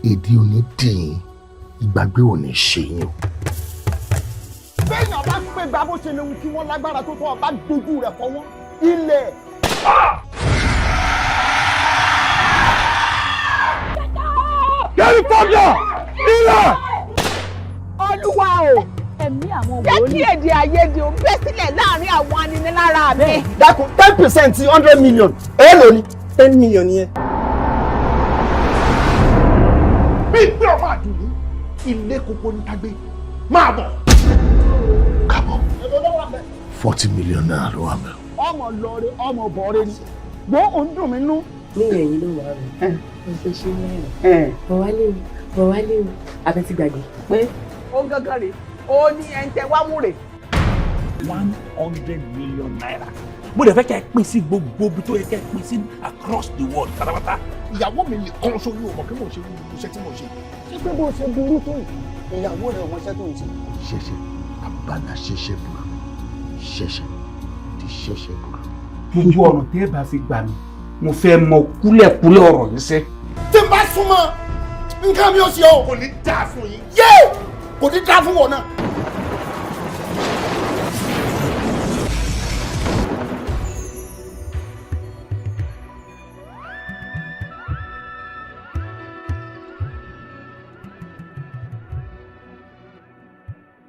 Èdè ò ní dì yín, ìgbàgbé ò ní ṣe yín o. Béèyàn bá pé gba, bó ṣe léwu kí wọ́n lágbára tó, tọ́ ọ bá dojú rẹ̀ kọ wọ́n ilẹ̀. California ilẹ̀. Olúwa o, Ẹ̀mí àwọn jẹ́ kí wòlíì. Èdè àìyedè ó bẹ́ sílẹ̀ láàrin àwọn aninilára mi. Dákun, 10% 100 million, èèlò ni 10 million yẹn? Bí pé ọmọ àdùnní ilé kókó ní tágbé máa bọ̀. Kábọ̀, ₦40 million ló wà mẹ́. Ọmọ lọrẹ, ọmọ bọ̀ọ̀rẹ ni gbọ́ òun dùn mí nú. Ní ẹ̀yìn ló wà rẹ̀ mo ṣe ṣe mẹ́rin. Bọ̀ wálé o, bọ̀ wálé o, abẹ́ ti gbàgbé. Pé ó gángan rè ó ní ẹ̀ ń tẹ wá mú rè. ₦100 million, mo dẹ̀ fẹ́ kẹ́ ẹ pín sí gbogbo ibi tó yẹ kẹ́ ẹ pín sí across the world pátápátá. Ìyàwó mi nìkan ṣoṣo ò mọ̀ kí mò ń ṣe iṣẹ́ tí mò ń ṣe. Ṣé pé bó ṣe burú tó yìí, ìyàwó rẹ̀ ọmọọṣẹ́ tó ń ṣe? Ṣẹ̀ṣẹ̀ abala ṣẹ̀ṣẹ̀ burú, ṣẹ̀ṣẹ̀ ti ṣẹ̀ṣẹ̀ burú. Gbogbo ọ̀nà tẹ́ ẹ bá fi gbà mí, mo fẹ́ mọ kúlẹ̀kúlẹ̀ ọ̀rọ̀ yìí sẹ́. Tí n bá súnmọ́, nǹkan mi ò ṣe o. Kò ní dáa fún yín. Yé, kò ní dáa fún wọn náà.